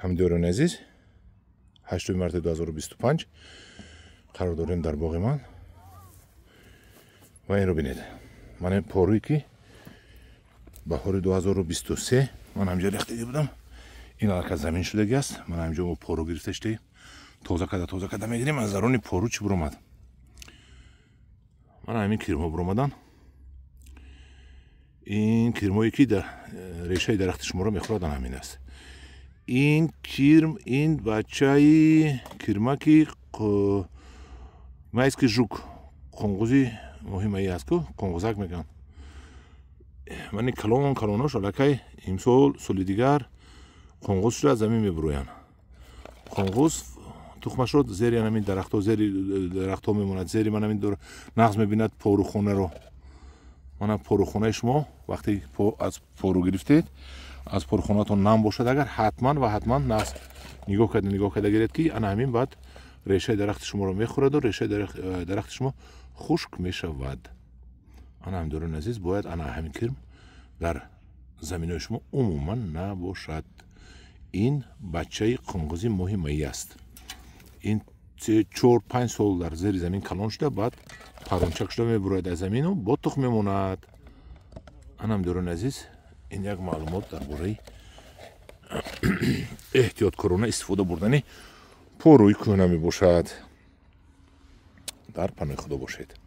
Ҳамдиёрони азиз, 8 марти 2025 қарор дорем дар боғи ман ва инро бинед. Ман ин порӯе, ки баҳори 2023 ман ҳамҷо рехтагӣ будам, ин аллакай замин шудагӣ аст. Ман ҳамҷо мо пору гирифта шудаем, тоза карда, тоза карда мегирем. Аз даруни пору чӣ буромад? Мана ҳамин кирмҳо буромаданд. Ин кирмҳое, ки дар решаи дарахти шуморо мехӯрад, ҳамин аст. Ин кирм, ин бачаи кирмаки майский жук, қоңғузи моҳи майӣ аст ку, қоңғузак мегӯянд. Мани калон калонош аллакай имсол, соли дигар қоңғуз шуда, аз замин мебуроянд. Қоңғуз тухмашро зери ҳамин дарахтҳо, зери дарахтҳо мемонад, зери ман ҳамин нағз мебинад порухонаро. Мана порухонаи шумо, вақте аз пору гирифтед, аз порухонатон нам бошад агар, ҳатман ва ҳатман нағз нигоҳ карда, нигоҳ карда гиред, ки ана ҳамин баъд решаи дарахти шуморо мехӯраду решаи дарахти шумо хушк мешавад. Ана, ҳамдиёрони азиз, бояд ана ҳамин кирм дар заминҳои шумо умуман набошад. Ин бачаи қоңғузи моҳи майӣ аст. Ин 4-5 сол дар зери замин калон шуда, баъд парончак шуда мебурояд аз замину бо тухм мемонад. Ана, ҳамдиёрони азиз, ин як маълумот дар бораи эҳтиёткорона истифода бурдани порӯи кӯҳна мебошад. Дар паноҳи Худо бошед.